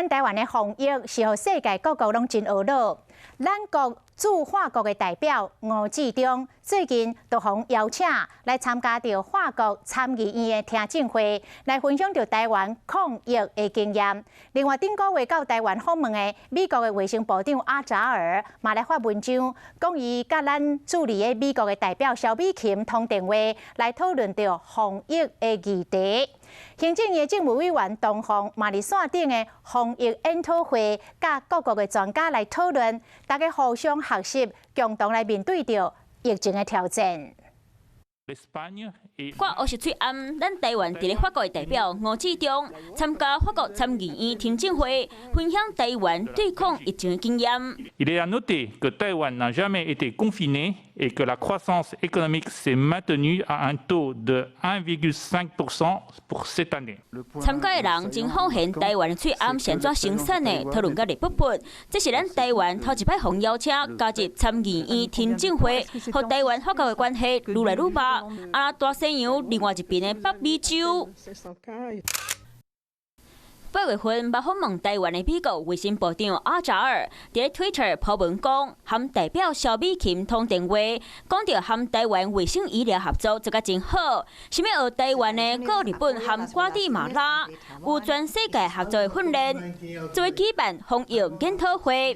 咱台灣的防疫是予世界各國攏真懊惱。咱國駐法國的代表吳志中最近就予邀請來參加著法國參議院的聽證會，來分享著台灣抗疫的經驗。另外，頂個月到台灣訪問的美國的衛生部長阿扎爾嘛來發文章，講伊佮咱駐佇的美國的代表蕭美琴通電話來討論著防疫的議題。行政院政務委員唐鳳嘛佇線頂的防疫研討會，佮各國的專家來討論，大家互相學習，共同來面對著疫情的挑戰。我烏是喙暗，咱台灣佇咧法國的代表吳志中參加法國參議院聽證會，分享台灣對抗疫情的經驗。 Il est à noter que Taïwan n'a jamais été confinée et que la croissance économique s'est maintenue à un taux de 1,5% pour cette année。參加的人真好奇台灣的喙罨是按怎生產的，討論甲熱噗噗。這是咱台灣頭一擺予邀請加入參議院聽證會，予台灣法國的關係愈來愈密。啊，大西洋另外一邊的北美洲。8月份捌訪問台灣的美國衛生部長阿扎爾，佇咧 Twitter 鋪文講，和代表蕭美琴通電話，講著和台灣衛生醫療合作做甲真好，想欲學台灣的閣日本和瓜地馬拉有全世界合作的訓練，做伙舉辦防疫研討會。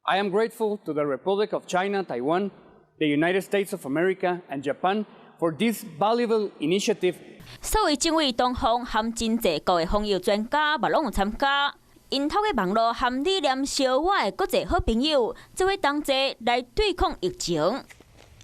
I am grateful to the Republic of China, Taiwan, the United States of America and Japan for this valuable initiative. 所以政委唐鳳和真濟國的防疫專家嘛攏有參加，𪜶透過網路和理念相倚的國際好朋友，做伙同齊來對抗疫情。